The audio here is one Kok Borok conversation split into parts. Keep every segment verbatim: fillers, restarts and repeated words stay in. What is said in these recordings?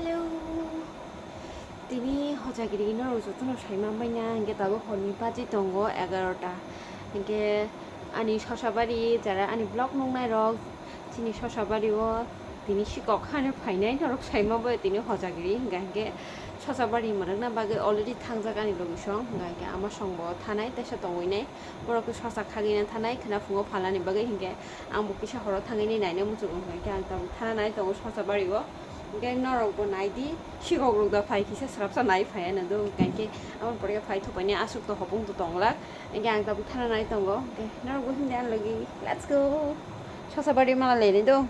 Hello. Tini hojagiri norok jotono saima baina, hingke tabuk horni baji tongo egarota. Hingke ani sosabari, jara ani vlog nuknairok, chini sosabari o tini sikok hano phainai norok saima bai tini hojagiri, hingka hingke sosabari mwrwkna bagwi already thangjak ani logisong, hingka hingke ama songbo thanai teisa tongwinai. Borok khe sosa khagwi thanai khwna phungo phalnani bagwi, hinkhe ang bo kisa horo thangwi naina muchungo, hinkhe ang tabuk thana nai tongo sosa bari o. Hinkhe norok bo nai di, sikok rok da phai kisa swrapsa nai phai ano do, hinkhe aboni pore khe phai thuphaini aswk to hopung to tong glak, hinkhe ang tabuk thana nai tongo, hinkhe norok bo himdi ani logi, let's go, sosa bari mala leni do.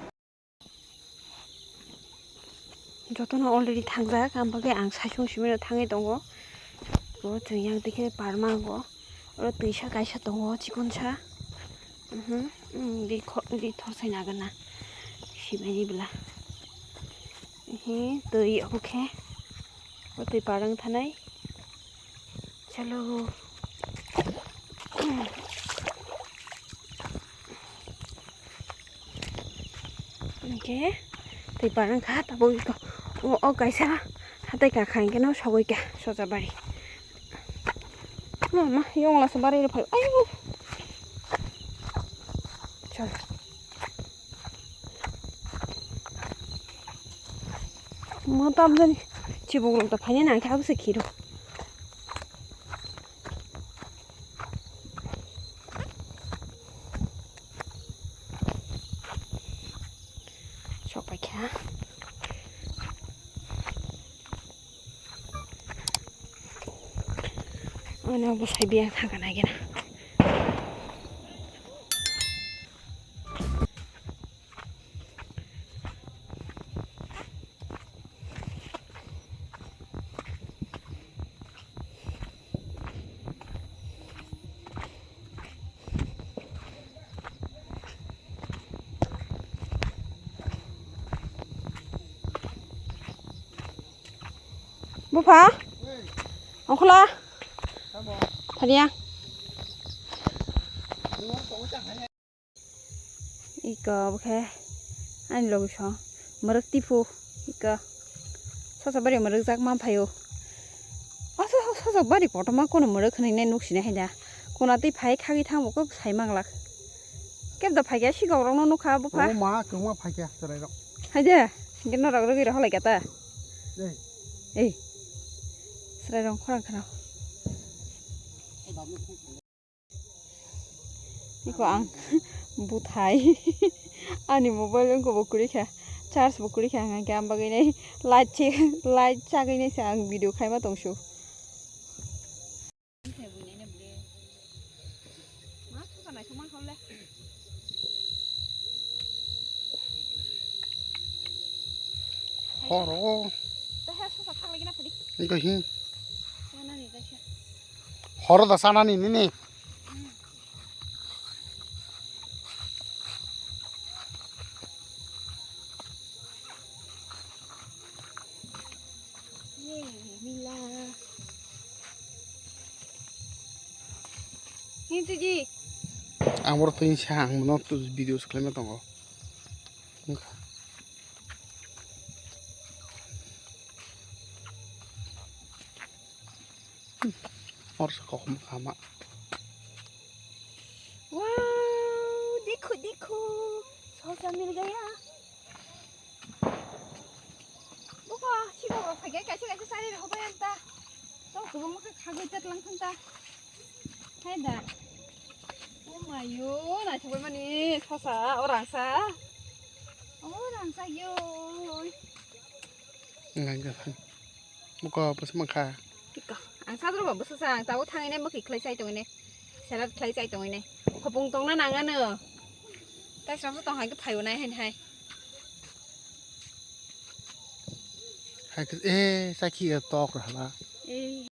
Jotono already thangjak, ang bagwi ang saichung simino thangwi tongo. O chwng yang tikhe parma ango. Oro twisa kaisa tongo, chikonsa. Mhm, mm, ri kho-, ri thor sai nagana. Sibaini bwla. Ehe, twi obo khe. O twi parwng thanai. Chalo. Hingke twi parang kha tabuk iko. O, o kaisa hatai kakha hingke no sogwi kha soja bari. Mama, yongla se bari rw phai. Ayo. Chal. Mo tam jani chibuk rok da phaini nang khe abo se khiro. Sok pai kha. Ano bwsai biyang thangkha nai gena. Bupha? Ongkhola? Phariya? Iko bokhe ani logi song mwrwk tipu iko sosa bari mwrwk jak man phaio. Asa sosa bari kotorma kono mwrwk hwnwi nai nuk sinai haida kona twi phai khagwi thang bo kok sai manglak kebda phaikhe sikok rokno nukha bupha. O ma kwma phaikhe chwrai rok. Haide hingke norok rwgwi rw halai kata. Ei. Ei. Chwrai rok khorang khana. Iko ang buthai ani mobile wngkha bo kwrwi kha charge bo kwrwi kha hwnkhe ang bagwi nai light se light chagwi nai se ang video khaima tongsu. Horo. Wngkha hi. Horo da sanani nini. Ang borok twi sa ang no video se khlaima tongo. Wngkha. Hor sa kokhma kama. Wow, dekho, dekho. Sosa mil gaya. Buka, sibo rok phai kaisa kaisa sari rok hobai ang ta. Tong kubung mokhe khagwi tet lang thang ta. Hai da. Oh mayo, naithok bai mani sosa, orang sa. Orang sa yo. Ngai ga thang. Buka bwswk mankha? Iko, ang sadro ba bwswk sa, ang tabuk thangwi nai bwkhi khlai chai tongwi nai. Salad khlai chai tongwi nai. Khopung tongna nang ano. Tai srang tong hai khe phaibo nai hai hai. Hai khe, eh, sakhi tok rw hala. Eh.